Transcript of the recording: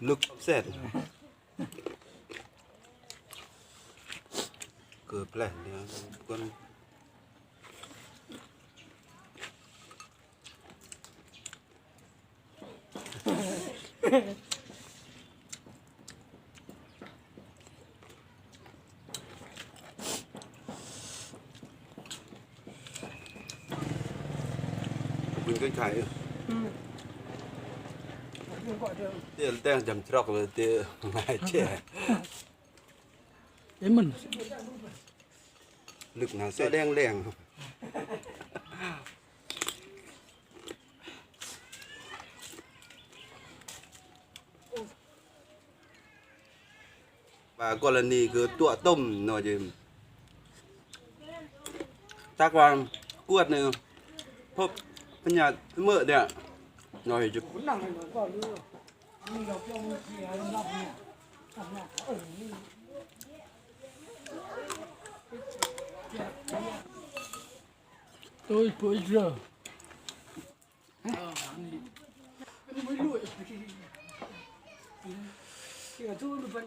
ລຶກແຊດ ເກີດແລ້ວເດີທຸກຄົນ. ເປັນໄຂ່ ອືມ ເດ ແຕ່ງຈຳທຣອກເລີຍເດ ງາຍແທ້ ເອີ ມັນ ລຶກໜາເສືອແດງໆ. ວ່າກໍລະນີຄືຕົວະຕົ້ມເນາະ ຖ້າວ່າກວດນີ້ພົບພະຍາດເໝີເດເນາະ. ໂອ້ຍ ໂອ້ຍ ເດີ.